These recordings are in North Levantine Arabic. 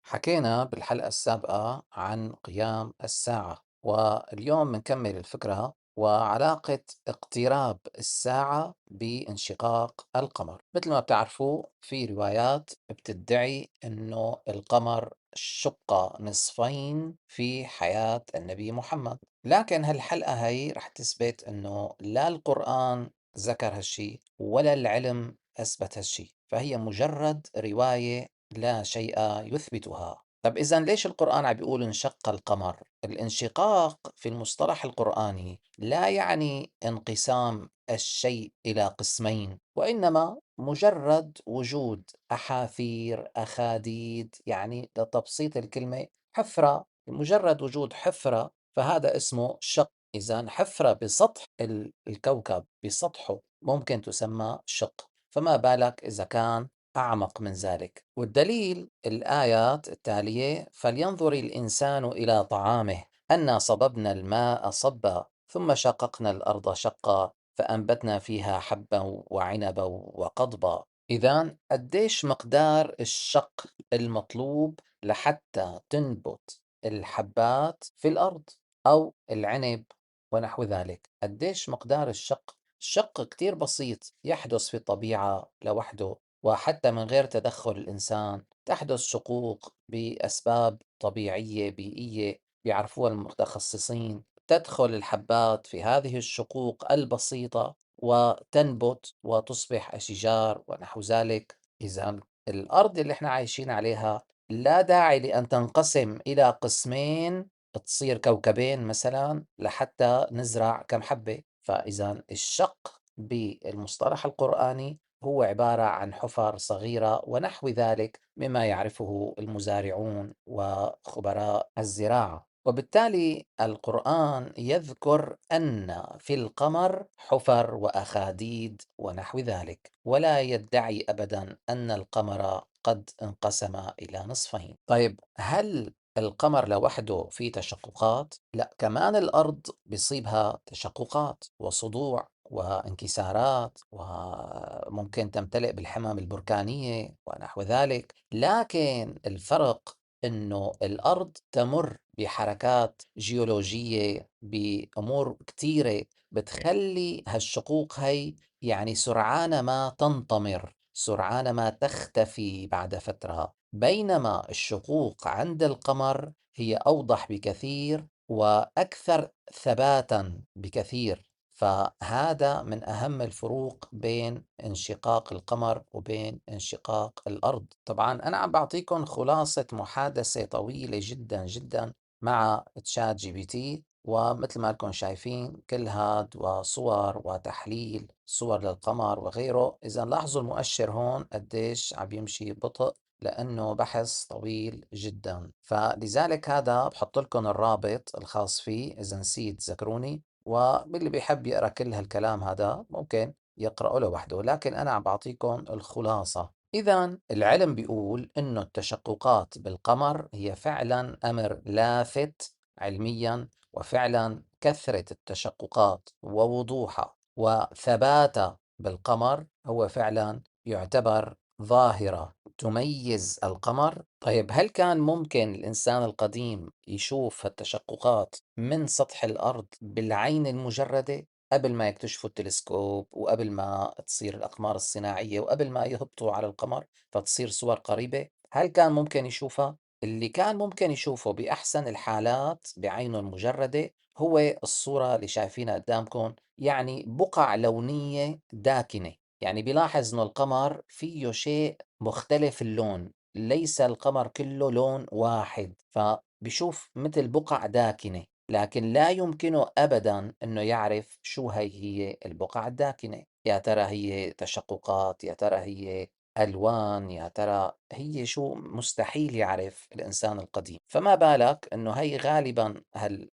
حكينا بالحلقة السابقة عن قيام الساعة، واليوم بنكمل الفكرة وعلاقة اقتراب الساعة بانشقاق القمر. مثل ما بتعرفوا في روايات بتدعي أنه القمر شق نصفين في حياة النبي محمد، لكن هالحلقة هي رح تثبت أنه لا القرآن ذكر هالشي ولا العلم أثبت هالشي، فهي مجرد رواية لا شيء يثبتها. طب إذن ليش القرآن عم بيقول انشق القمر؟ الانشقاق في المصطلح القرآني لا يعني انقسام الشيء إلى قسمين، وإنما مجرد وجود أحافير، أخاديد، يعني لتبسيط الكلمة حفرة، مجرد وجود حفرة فهذا اسمه شق. إذن حفرة بسطح الكوكب، بسطحه، ممكن تسمى شق، فما بالك إذا كان أعمق من ذلك. والدليل الآيات التالية: فلينظر الإنسان إلى طعامه أنا صببنا الماء صبا ثم شققنا الأرض شقا فأنبتنا فيها حبا وعنبا وقضبا. إذن قديش مقدار الشق المطلوب لحتى تنبت الحبات في الأرض أو العنب ونحو ذلك؟ قديش مقدار الشق؟ الشق كتير بسيط، يحدث في الطبيعة لوحده وحتى من غير تدخل الإنسان. تحدث شقوق بأسباب طبيعية بيئية بيعرفوها المتخصصين، تدخل الحبات في هذه الشقوق البسيطة وتنبت وتصبح أشجار ونحو ذلك. إذن الأرض اللي احنا عايشين عليها لا داعي لأن تنقسم إلى قسمين تصير كوكبين مثلا لحتى نزرع كم حبة. فإذا الشق بالمصطلح القرآني هو عبارة عن حفر صغيرة ونحو ذلك مما يعرفه المزارعون وخبراء الزراعة. وبالتالي القرآن يذكر أن في القمر حفر وأخاديد ونحو ذلك، ولا يدعي أبدا أن القمر قد انقسم إلى نصفين. طيب هل القمر لوحده في تشققات؟ لا، كمان الأرض بيصيبها تشققات وصدوع وانكسارات، وممكن تمتلئ بالحمم البركانية ونحو ذلك. لكن الفرق إنه الأرض تمر بحركات جيولوجية بأمور كتيرة بتخلي هالشقوق هي سرعان ما تنطمر، سرعان ما تختفي بعد فترة، بينما الشقوق عند القمر هي أوضح بكثير وأكثر ثباتا بكثير. فهذا من أهم الفروق بين انشقاق القمر وبين انشقاق الأرض. طبعا أنا عم بعطيكم خلاصة محادثة طويلة جدا جدا مع تشات جي بي تي، ومثل ما لكم شايفين كل هاد وصور وتحليل صور للقمر وغيره. إذا لاحظوا المؤشر هون قديش عم يمشي بطء لأنه بحث طويل جدا، فلذلك هذا بحط لكم الرابط الخاص فيه إذا نسيت ذكروني، واللي بيحب يقرأ كل هالكلام هذا ممكن يقرأه لوحده، لكن أنا عم بعطيكم الخلاصة. إذا العلم بيقول إنه التشققات بالقمر هي فعلا أمر لافت علميا، وفعلا كثرة التشققات ووضوحها وثباتها بالقمر هو فعلا يعتبر ظاهرة تميز القمر. طيب هل كان ممكن الإنسان القديم يشوف التشققات من سطح الأرض بالعين المجردة قبل ما يكتشفوا التلسكوب وقبل ما تصير الأقمار الصناعية وقبل ما يهبطوا على القمر فتصير صور قريبة؟ هل كان ممكن يشوفها؟ اللي كان ممكن يشوفه بأحسن الحالات بعينه المجردة هو الصورة اللي شايفينها قدامكم، يعني بقع لونية داكنة، يعني بيلاحظ إنه القمر فيه شيء مختلف اللون، ليس القمر كله لون واحد، فبيشوف مثل بقع داكنة، لكن لا يمكنه أبدا إنه يعرف شو هي البقع الداكنة، يا ترى هي تشققات، يا ترى هي ألوان، يا ترى هي شو، مستحيل يعرف الإنسان القديم. فما بالك إنه هي غالبا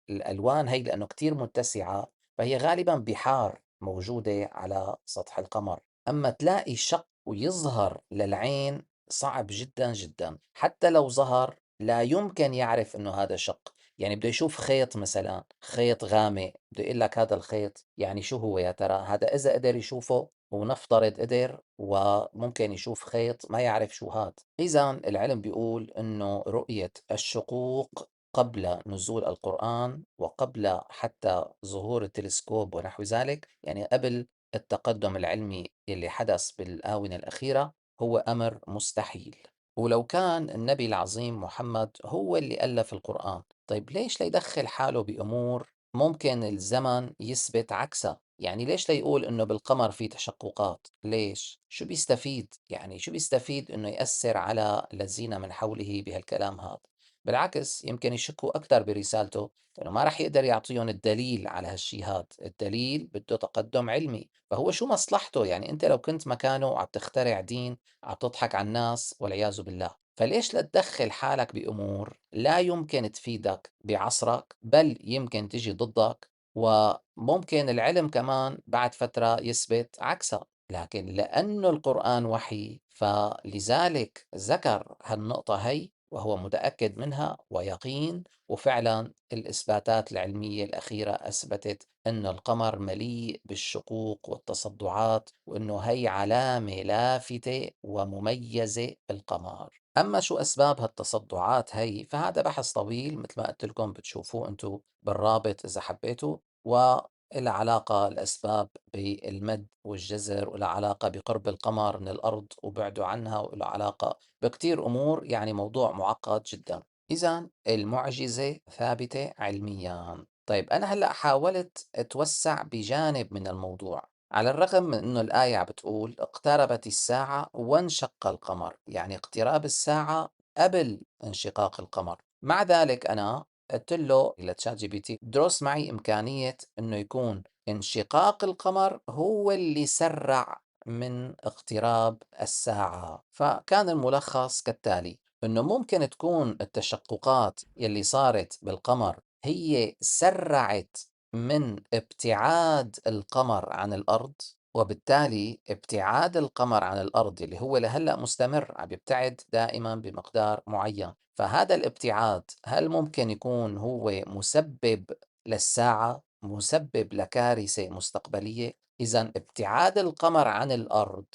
الألوان هي لأنه كتير متسعة فهي غالبا بحار موجودة على سطح القمر. أما تلاقي شق ويظهر للعين صعب جدا جدا، حتى لو ظهر لا يمكن يعرف إنه هذا شق. بده يشوف خيط مثلا، خيط غامق، بده يقول لك هذا الخيط شو هو يا ترى، هذا إذا قدر يشوفه ونفترض قدر وممكن يشوف خيط ما يعرف شو هاد. إذا العلم بيقول إنه رؤية الشقوق قبل نزول القرآن وقبل حتى ظهور التلسكوب ونحو ذلك، يعني قبل التقدم العلمي اللي حدث بالآونة الأخيرة، هو أمر مستحيل. ولو كان النبي العظيم محمد هو اللي ألف القرآن، طيب ليش ليدخل حاله بأمور ممكن الزمن يثبت عكسها؟ يعني ليش ليقول إنه بالقمر في تشققات؟ ليش؟ شو بيستفيد؟ يعني شو بيستفيد إنه يأثر على الذين من حوله بهالكلام هذا؟ بالعكس يمكن يشكوا أكثر برسالته، لأنه ما رح يقدر يعطيهم الدليل على هالشي هاد. الدليل بده تقدم علمي، فهو شو مصلحته؟ يعني أنت لو كنت مكانه وعم تخترع دين، عم تضحك على الناس والعياذ بالله، فليش لتدخل حالك بأمور لا يمكن تفيدك بعصرك، بل يمكن تجي ضدك، وممكن العلم كمان بعد فترة يثبت عكسها. لكن لأنه القرآن وحي، فلذلك ذكر هالنقطة هي وهو متأكد منها ويقين. وفعلا الإثباتات العلمية الأخيرة أثبتت أن القمر مليء بالشقوق والتصدعات، وأنه هي علامة لافتة ومميزة بالقمر. أما شو أسباب هالتصدعات هي، فهذا بحث طويل مثل ما قلت لكم، بتشوفوه أنتو بالرابط إذا حبيتوا، وإلها علاقة الأسباب بالمد والجزر، وإلها علاقة بقرب القمر من الأرض وبعده عنها، وإلها علاقة بكتير أمور، يعني موضوع معقد جدا. إذا المعجزة ثابتة علميا. طيب أنا هلأ حاولت أتوسع بجانب من الموضوع، على الرغم من أنه الآية بتقول اقتربت الساعة وانشق القمر، يعني اقتراب الساعة قبل انشقاق القمر. مع ذلك أنا قلت له لتشات جي بي تي درس معي إمكانية أنه يكون انشقاق القمر هو اللي سرع من اقتراب الساعة. فكان الملخص كالتالي، أنه ممكن تكون التشققات يلي صارت بالقمر هي سرعت من ابتعاد القمر عن الأرض، وبالتالي ابتعاد القمر عن الأرض اللي هو لهلأ مستمر عم يبتعد دائما بمقدار معين، فهذا الابتعاد هل ممكن يكون هو مسبب للساعة، مسبب لكارثة مستقبلية؟ إذا ابتعاد القمر عن الأرض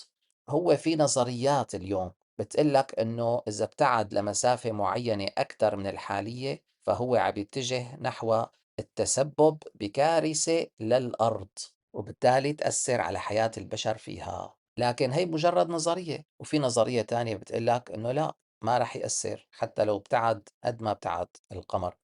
هو في نظريات اليوم بتقلك إنه إذا ابتعد لمسافة معينة أكثر من الحالية فهو عم يتجه نحو التسبب بكارثة للأرض، وبالتالي تأثر على حياة البشر فيها. لكن هي مجرد نظرية، وفي نظرية تانية بتقلك إنه لا، ما رح يأثر حتى لو ابتعد قد ما ابتعد القمر،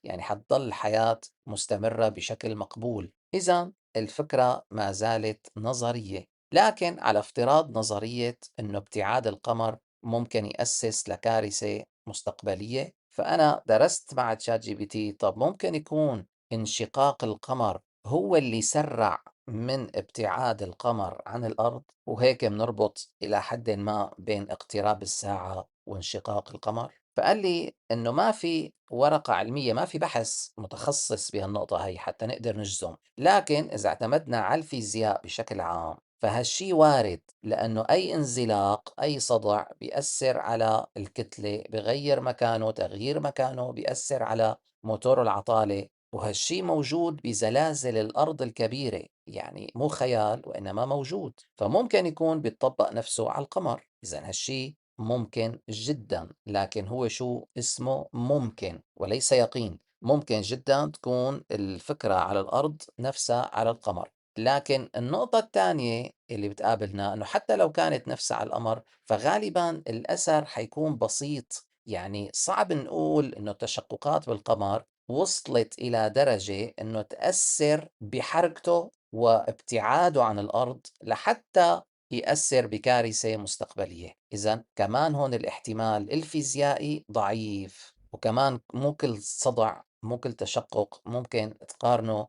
يعني حتضل الحياة مستمرة بشكل مقبول. إذا الفكرة ما زالت نظرية، لكن على افتراض نظرية إنه ابتعاد القمر ممكن يأسس لكارثة مستقبلية، فأنا درست مع تشات جي بي تي طب ممكن يكون انشقاق القمر هو اللي سرع من ابتعاد القمر عن الأرض، وهيك بنربط إلى حد ما بين اقتراب الساعة وانشقاق القمر. فقال لي إنه ما في ورقة علمية، ما في بحث متخصص بهالنقطة هي حتى نقدر نجزم، لكن إذا اعتمدنا على الفيزياء بشكل عام فهالشي وارد، لأنه أي انزلاق أي صدع بيأثر على الكتلة، بغير مكانه، تغيير مكانه بيأثر على موتور العطالة، وهالشي موجود بزلازل الأرض الكبيرة، يعني مو خيال وإنما موجود، فممكن يكون بيتطبق نفسه على القمر. إذن هالشي ممكن جدا، لكن هو شو اسمه ممكن وليس يقين. ممكن جدا تكون الفكرة على الأرض نفسها على القمر. لكن النقطة الثانية اللي بتقابلنا أنه حتى لو كانت نفسها على القمر فغالبا الأثر حيكون بسيط، يعني صعب نقول أنه التشققات بالقمر وصلت إلى درجة أنه تأثر بحركته وابتعاده عن الأرض لحتى يأثر بكارثة مستقبلية. إذن كمان هون الاحتمال الفيزيائي ضعيف، وكمان مو كل صدع مو كل تشقق ممكن تقارنه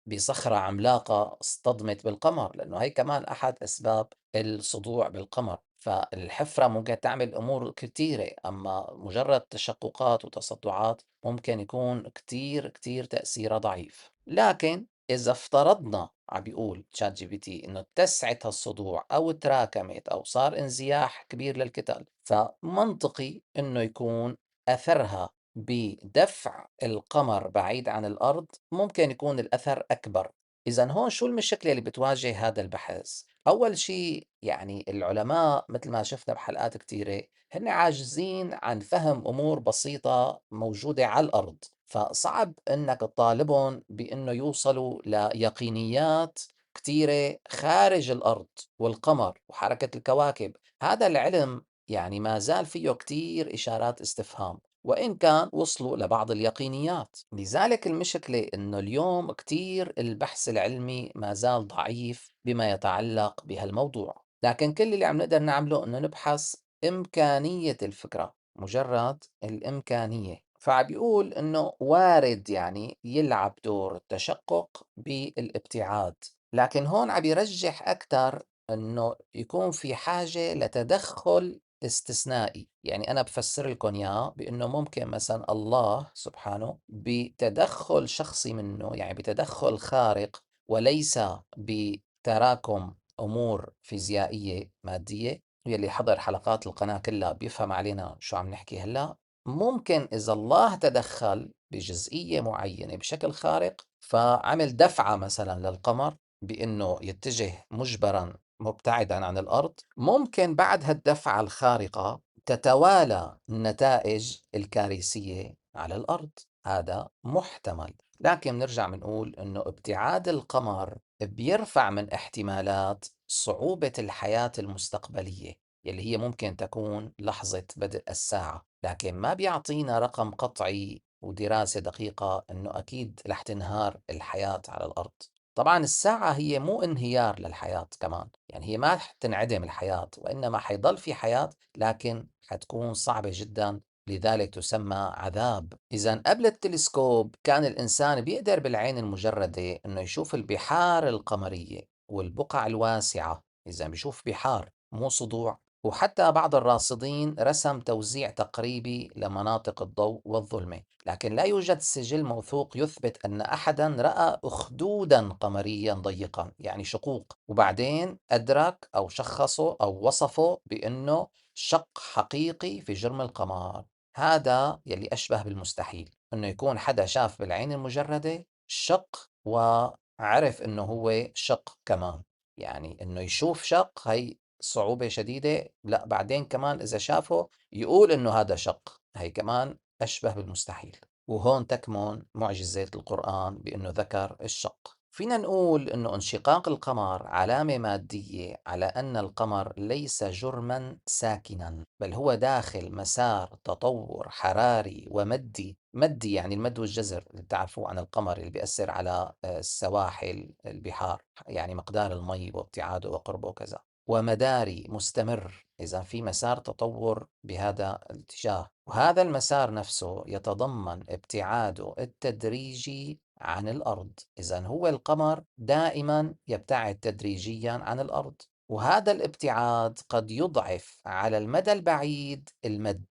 بصخرة عملاقة اصطدمت بالقمر، لأنه هي كمان أحد أسباب الصدوع بالقمر. فالحفرة ممكن تعمل أمور كتيرة، أما مجرد تشققات وتصدعات ممكن يكون كتير كتير تأثيرها ضعيف. لكن إذا افترضنا، عم بيقول تشات جي بي تي، إنه اتسعت هالصدوع أو تراكمت أو صار انزياح كبير للكتل، فمنطقي إنه يكون أثرها بدفع القمر بعيد عن الأرض ممكن يكون الأثر أكبر. إذا هون شو المشكلة اللي بتواجه هذا البحث؟ أول شيء يعني العلماء مثل ما شفنا بحلقات كتيرة هن عاجزين عن فهم أمور بسيطة موجودة على الأرض، فصعب أنك تطالبهم بأنه يوصلوا ليقينيات كتيرة خارج الأرض والقمر وحركة الكواكب. هذا العلم يعني ما زال فيه كتير إشارات استفهام، وإن كان وصلوا لبعض اليقينيات. لذلك المشكلة إنه اليوم كتير البحث العلمي ما زال ضعيف بما يتعلق بهالموضوع، لكن كل اللي عم نقدر نعمله إنه نبحث إمكانية الفكرة، مجرد الإمكانية. فعم بيقول إنه وارد يعني يلعب دور التشقق بالابتعاد، لكن هون عم يرجح أكثر إنه يكون في حاجة لتدخل استثنائي. يعني أنا بفسر لكم إياه بأنه ممكن مثلا الله سبحانه بتدخل شخصي منه، يعني بتدخل خارق وليس بتراكم أمور فيزيائية مادية. يلي حضر حلقات القناة كلها بيفهم علينا شو عم نحكي هلأ. ممكن إذا الله تدخل بجزئية معينة بشكل خارق فعمل دفعة مثلا للقمر بأنه يتجه مجبرا مبتعدا عن الأرض، ممكن بعد هالدفعة الخارقة تتوالى النتائج الكارثية على الأرض. هذا محتمل، لكن نرجع بنقول أنه ابتعاد القمر بيرفع من احتمالات صعوبة الحياة المستقبلية يلي هي ممكن تكون لحظة بدء الساعة، لكن ما بيعطينا رقم قطعي ودراسة دقيقة أنه أكيد رح تنهار الحياة على الأرض. طبعا الساعة هي مو انهيار للحياة كمان، يعني هي ما رح تنعدم الحياة، وإنما حيضل في حياة لكن حتكون صعبة جدا، لذلك تسمى عذاب. إذا قبل التلسكوب كان الإنسان بيقدر بالعين المجردة أنه يشوف البحار القمرية والبقع الواسعة، إذا بيشوف بحار مو صدوع. وحتى بعض الراصدين رسم توزيع تقريبي لمناطق الضوء والظلمة، لكن لا يوجد سجل موثوق يثبت أن أحدا رأى أخدودا قمريا ضيقا، يعني شقوق، وبعدين أدرك أو شخصه أو وصفه بأنه شق حقيقي في جرم القمر. هذا يلي أشبه بالمستحيل، أنه يكون حدا شاف بالعين المجردة شق وعرف أنه هو شق كمان، يعني أنه يشوف شق هي صعوبة شديدة. لا بعدين كمان إذا شافه يقول إنه هذا شق، هي كمان أشبه بالمستحيل. وهون تكمن معجزة القرآن بأنه ذكر الشق. فينا نقول إنه انشقاق القمر علامة مادية على أن القمر ليس جرما ساكنا، بل هو داخل مسار تطور حراري ومدي. مدي يعني المد والجزر اللي بتعرفوه عن القمر اللي بيأثر على السواحل البحار، يعني مقدار المي وابتعاده وقربه وكذا، ومداري مستمر. إذا في مسار تطور بهذا الاتجاه، وهذا المسار نفسه يتضمن ابتعاده التدريجي عن الأرض. إذا هو القمر دائما يبتعد تدريجيا عن الأرض، وهذا الابتعاد قد يضعف على المدى البعيد المد،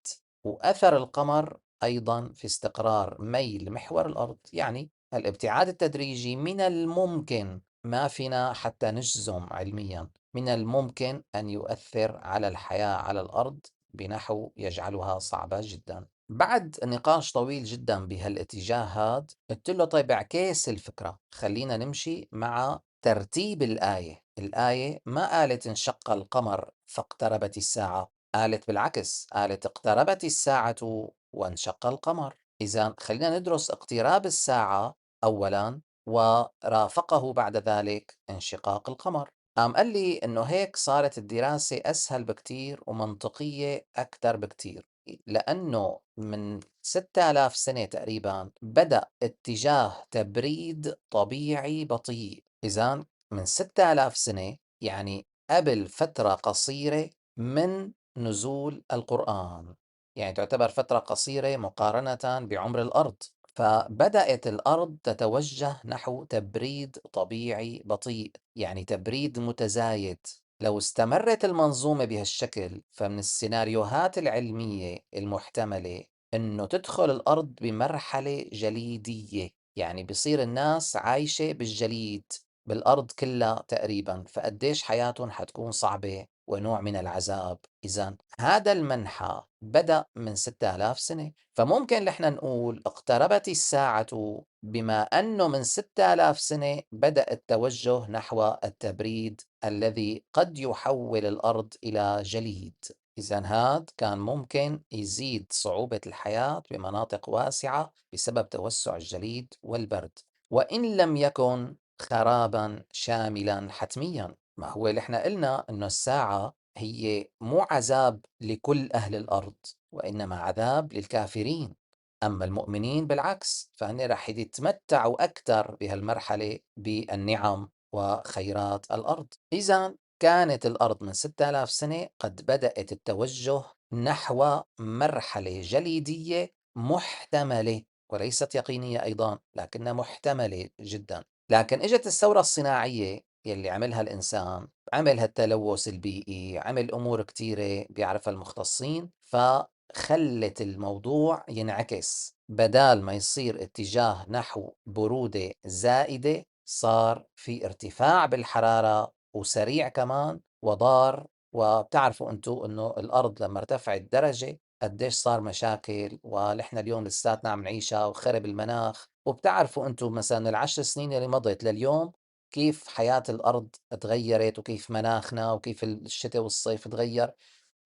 وأثر القمر أيضا في استقرار ميل محور الأرض. يعني الابتعاد التدريجي من الممكن، ما فينا حتى نجزم علميا، من الممكن أن يؤثر على الحياة على الأرض بنحو يجعلها صعبة جدا. بعد نقاش طويل جدا بهالاتجاه هاد، قلت له طيب اعكس الفكرة، خلينا نمشي مع ترتيب الآية. الآية ما قالت انشق القمر فاقتربت الساعة، قالت بالعكس، قالت اقتربت الساعة وانشق القمر. إذا خلينا ندرس اقتراب الساعة أولا ورافقه بعد ذلك انشقاق القمر. قام قال لي إنه هيك صارت الدراسة أسهل بكتير ومنطقية أكتر بكتير، لأنه من 6000 سنة تقريبا بدأ اتجاه تبريد طبيعي بطيء. إذن من 6000 سنة، يعني قبل فترة قصيرة من نزول القرآن، يعني تعتبر فترة قصيرة مقارنة بعمر الأرض، فبدأت الأرض تتوجه نحو تبريد طبيعي بطيء، يعني تبريد متزايد. لو استمرت المنظومة بهالشكل، فمن السيناريوهات العلمية المحتملة إنه تدخل الأرض بمرحلة جليدية، يعني بصير الناس عايشة بالجليد بالأرض كلها تقريبا، فقديش حياتهم حتكون صعبة ونوع من العذاب. إذن هذا المنحى بدأ من 6000 سنة، فممكن نحن نقول اقتربت الساعة بما أنه من 6000 سنة بدأ التوجه نحو التبريد الذي قد يحول الأرض إلى جليد. إذن هذا كان ممكن يزيد صعوبة الحياة بمناطق واسعة بسبب توسع الجليد والبرد، وإن لم يكن خرابا شاملا حتميا. ما هو اللي احنا قلنا إنه الساعة هي مو عذاب لكل أهل الأرض، وإنما عذاب للكافرين. أما المؤمنين بالعكس فهن رح يتمتعوا أكثر بهالمرحلة بالنعم وخيرات الأرض. إذا كانت الأرض من 6000 سنة قد بدأت التوجه نحو مرحلة جليدية محتملة، وليست يقينية أيضا، لكنها محتملة جدا. لكن إجت الثورة الصناعية يلي عملها الإنسان، عمل هالتلوث البيئي، عمل أمور كتيرة بيعرفها المختصين، فخلت الموضوع ينعكس. بدال ما يصير اتجاه نحو برودة زائدة، صار في ارتفاع بالحرارة وسريع كمان وضار. وبتعرفوا انتو انه الارض لما ارتفعت درجة قديش صار مشاكل، ونحن اليوم لساتنا عم نعيشها وخرب المناخ. وبتعرفوا انتو مثلا العشر سنين اللي مضت لليوم كيف حياة الأرض تغيرت، وكيف مناخنا، وكيف الشتاء والصيف تغير.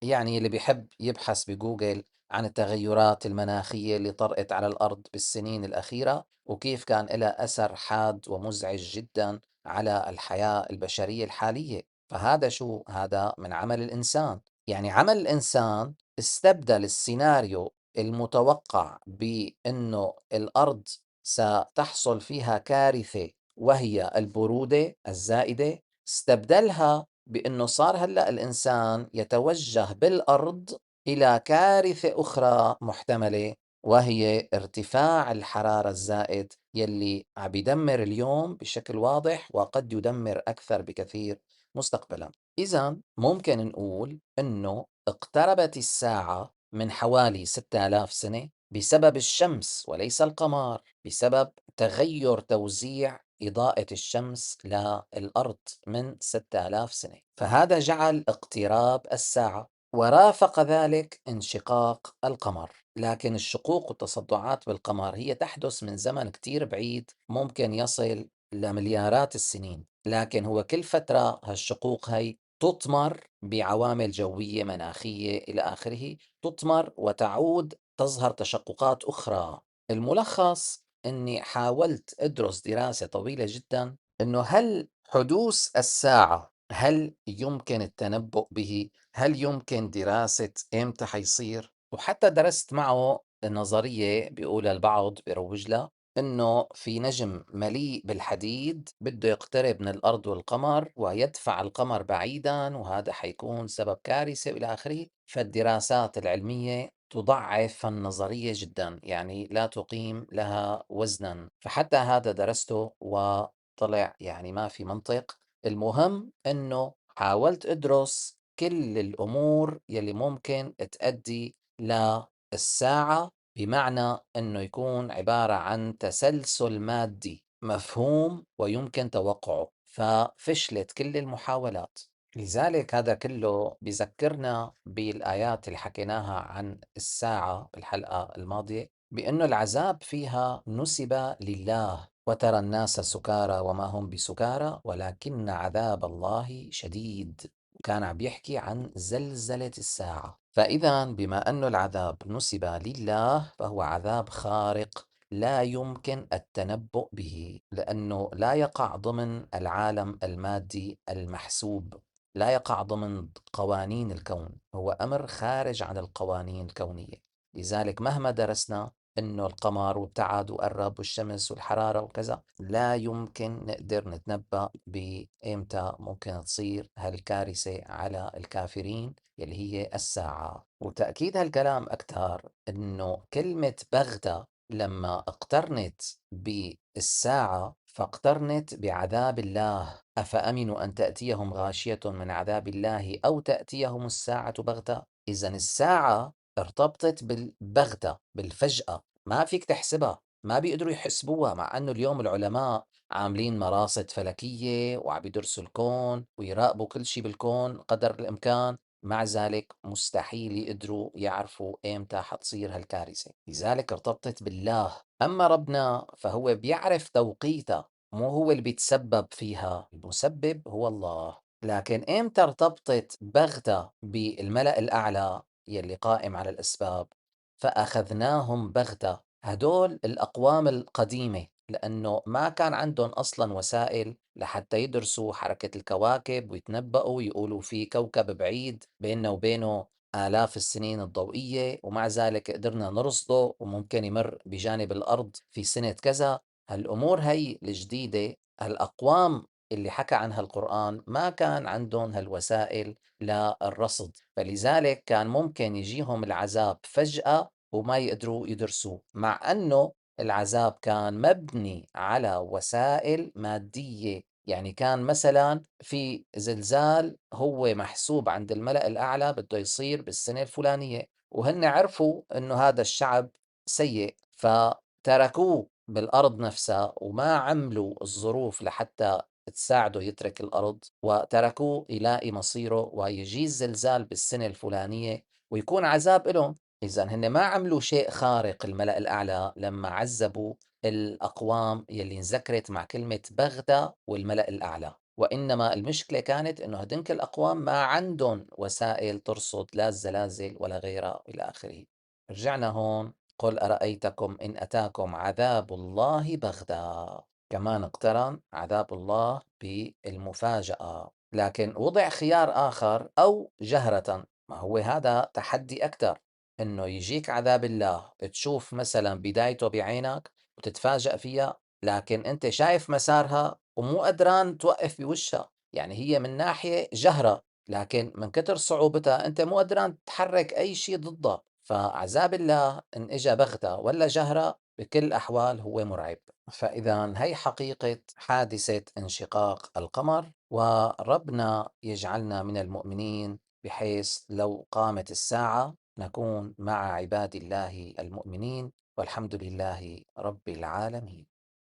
اللي بيحب يبحث بجوجل عن التغيرات المناخية اللي طرأت على الأرض بالسنين الأخيرة، وكيف كان لها أثر حاد ومزعج جدا على الحياة البشرية الحالية. فهذا شو؟ هذا من عمل الإنسان. عمل الإنسان استبدل السيناريو المتوقع بأنه الأرض ستحصل فيها كارثة وهي البرودة الزائدة، استبدلها بأنه صار هلأ الإنسان يتوجه بالأرض إلى كارثة أخرى محتملة، وهي ارتفاع الحرارة الزائد يلي عم يدمر اليوم بشكل واضح، وقد يدمر أكثر بكثير مستقبلا. إذن ممكن نقول أنه اقتربت الساعة من حوالي 6000 سنة بسبب الشمس وليس القمر، بسبب تغير توزيع إضاءة الشمس للأرض من 6000 سنة، فهذا جعل اقتراب الساعة، ورافق ذلك انشقاق القمر. لكن الشقوق والتصدعات بالقمر هي تحدث من زمن كتير بعيد، ممكن يصل لمليارات السنين، لكن هو كل فترة هالشقوق هي تطمر بعوامل جوية مناخية إلى آخره، تطمر وتعود تظهر تشققات أخرى. الملخص أني حاولت أدرس دراسة طويلة جدا أنه هل حدوث الساعة هل يمكن التنبؤ به؟ هل يمكن دراسة إمتى حيصير؟ وحتى درست معه النظرية بيقولها البعض بيروج لها إنه في نجم مليء بالحديد بده يقترب من الأرض والقمر ويدفع القمر بعيدا، وهذا حيكون سبب كارثة وإلى آخره. فالدراسات العلمية تضعف النظرية جدا، يعني لا تقيم لها وزنا. فحتى هذا درسته وطلع ما في منطق. المهم إنه حاولت أدرس كل الأمور يلي ممكن تؤدي للساعة، بمعنى أنه يكون عبارة عن تسلسل مادي مفهوم ويمكن توقعه، ففشلت كل المحاولات. لذلك هذا كله بذكرنا بالآيات اللي حكيناها عن الساعة بالحلقة الماضية، بأنه العذاب فيها نسب لله، وترى الناس سكارى وما هم بسكارى ولكن عذاب الله شديد. كان عم يحكي عن زلزلة الساعة. فإذا بما أن العذاب نسب لله فهو عذاب خارق لا يمكن التنبؤ به، لأنه لا يقع ضمن العالم المادي المحسوب، لا يقع ضمن قوانين الكون، هو أمر خارج عن القوانين الكونية. لذلك مهما درسنا إنه القمر وابتعد وقرب والشمس والحرارة وكذا، لا يمكن نقدر نتنبأ بإمتى ممكن تصير هالكارثة على الكافرين اللي هي الساعة. وتأكيد هالكلام أكثر إنه كلمة بغتة لما اقترنت بالساعة فاقترنت بعذاب الله، أفأمنوا أن تأتيهم غاشية من عذاب الله أو تأتيهم الساعة بغتة. إذن الساعة ارتبطت بالبغتة، بالفجأة، ما فيك تحسبها، ما بيقدروا يحسبوها، مع أنه اليوم العلماء عاملين مراصد فلكية وعم يدرسوا الكون ويراقبوا كل شيء بالكون قدر الإمكان، مع ذلك مستحيل يقدروا يعرفوا إمتى حتصير هالكارثة. لذلك ارتبطت بالله. أما ربنا فهو بيعرف توقيتها، مو هو اللي بيتسبب فيها، المسبب هو الله. لكن إمتى ارتبطت بغتة بالملأ الأعلى يلي قائم على الأسباب؟ فأخذناهم بغتة. هدول الأقوام القديمة، لأنه ما كان عندهم أصلا وسائل لحتى يدرسوا حركة الكواكب ويتنبؤوا ويقولوا في كوكب بعيد بيننا وبينه آلاف السنين الضوئية، ومع ذلك قدرنا نرصده وممكن يمر بجانب الأرض في سنة كذا. هالأمور هي الجديدة، هالأقوام اللي حكى عنها القرآن ما كان عندهم هالوسائل للرصد، فلذلك كان ممكن يجيهم العذاب فجأة وما يقدروا يدرسوه، مع أنه العذاب كان مبني على وسائل مادية. يعني كان مثلا في زلزال هو محسوب عند الملأ الأعلى بده يصير بالسنة الفلانية، وهن عرفوا أنه هذا الشعب سيء فتركوه بالأرض نفسها وما عملوا الظروف لحتى تساعده يترك الأرض، وتركوه يلاقي مصيره ويجي الزلزال بالسنة الفلانية ويكون عذاب لهم. إذا هن ما عملوا شيء خارق الملأ الأعلى لما عذبوا الأقوام يلي انذكرت مع كلمة بغتة والملأ الأعلى، وإنما المشكلة كانت إنه هدنك الأقوام ما عندهم وسائل ترصد لا الزلازل ولا غيرها إلى آخره. رجعنا هون، قل أرأيتكم إن أتاكم عذاب الله بغتة، كمان اقترن عذاب الله بالمفاجأة، لكن وضع خيار آخر أو جهرة. ما هو هذا تحدي أكثر، إنه يجيك عذاب الله تشوف مثلا بدايته بعينك وتتفاجأ فيها، لكن أنت شايف مسارها ومو قدران توقف بوشها. يعني هي من ناحية جهرة، لكن من كتر صعوبتها أنت مو قدران تحرك أي شيء ضدها. فعذاب الله إن إجا بغتة ولا جهرة بكل الأحوال هو مرعب. فإذا هي حقيقة حادثة انشقاق القمر، وربنا يجعلنا من المؤمنين بحيث لو قامت الساعة نكون مع عباد الله المؤمنين، والحمد لله رب العالمين.